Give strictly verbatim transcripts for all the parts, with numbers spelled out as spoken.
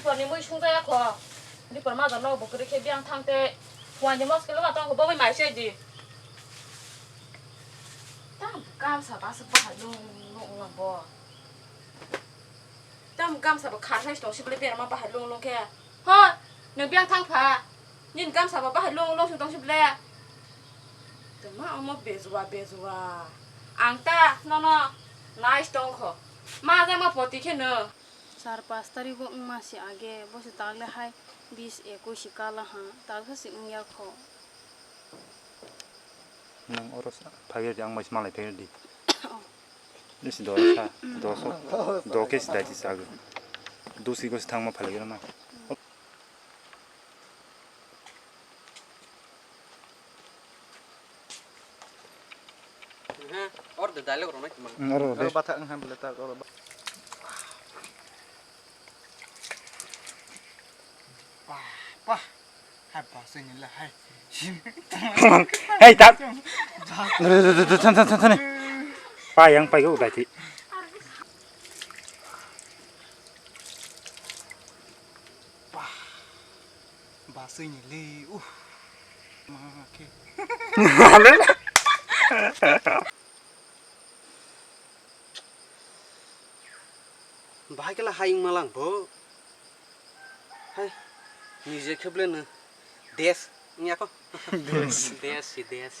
Porni mui sung jaya kho. Di por ma jano bo kri khe biang thang te. Wani mos kilo ma tong bo bai mai se di. Tam kam sa ba sa ba lung lung lung bo. Tam gamsa bo khar sai tong sibole berma bahai lung lung khe. Ho, nwng biang thang pha. Nini gamsa bo bahai lung lung sung tong sibole. Tongma omo bejua bejua. Ang ta nono nai tong kho. Ma jang ma poti khe no. Char pas tarikh o wngma se age, bo se tagle hai bis ekush kala ha, talsa se wngya kho. Nwng oro sa-, phai rw di, ang bai se malai phai rw di. Oh. Nisi do sa, do so, do ke si dai ti sa go. Do si go si thang ma phalai rw na. Or de dialogue rok nai tongmani. Oro de. Oro batha wng ham bole ta oro. Pah, pah. Hai, pah, sini lah, hai. Hei, tak. Thani, thani, thani, thani. Pa yang pai go dai ti. Pah. Ba sini li. Uh. Ma ke. Bahai kela hai wngma lang bo. Hai, nije kheble no. Des, wngya ko? Des. Des, si des.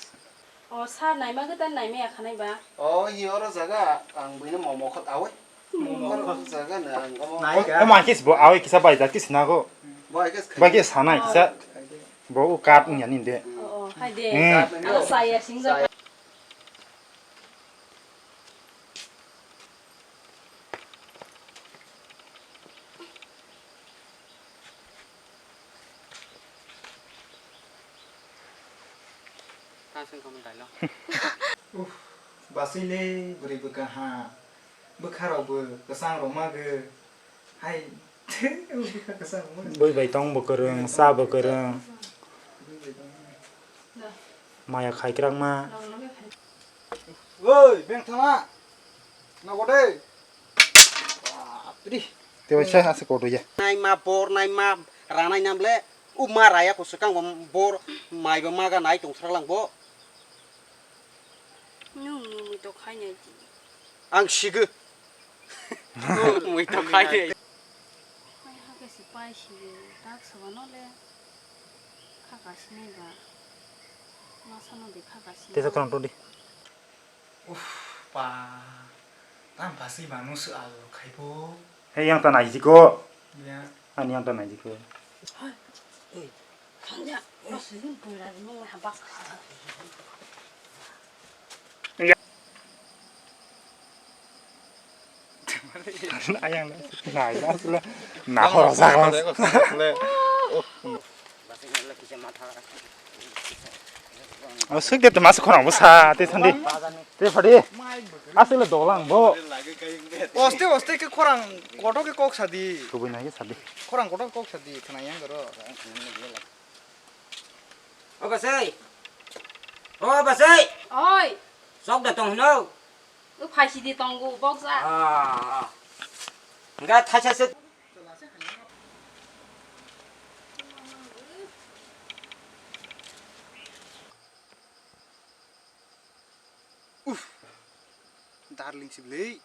O, sir, naima gwi ta naima ya khanai ba? O, hi oro jaga, ang buino momo khot awe. Momo khot jaga na, ang omo. Nai ka. O, ma kis bo awe kisa bai jat kis na go. Bai kis. Bai kis sanai kisa. Bo u kat wngya ni de. O, o, hai de. Hmm. Ano saya sing jaga. Uff, basui le bwrwi bwkha ha. Bwkha rok bo kwchang rok ma gw. Hai, bwkha kwchang rok ma gw. Bui bai tong bo kwrwng, cha bo kwrwng. Bui bai tong. Maya khai kwrak ma. Oi, beng thama. Nogo de. Bapre. Te waisa ase kodo ya. Nai ma bor, nai ma ranai nam le. U ma raya ko swkang bo bor, mai bo ma ga nai tong sra lang bo. Nung ni mui to khai nai di. Ang sigo. Mui to khai nai. Mai ha ke si pai si tak sa no le. Kha ka si nai ba. Ma sa no de kha ka si. Te sa khorang to di. Uff, pa. Tam pasi manu su al khai bo. Hei, yang ta naijiko. Ya. Ani yang ta naijiko. Hai. Ei. Khanja. Uff, sini pura ni habak. Ya. Ayang na, na, na, na, horo saklang. O, sik de, mas khorang bo sa, te thandi. Te phadi. Asile dolang bo. Oste, oste ke khorang, koto ke kok sadi. Kubui nai ke sadi. Khorang koto ke kok sadi, khna yang goro. O basai. O basai. Oi. Sok da tong hino. U phaisi di tongo boksa. Ah. Enggak thaisa se. Uff. Darling siblei.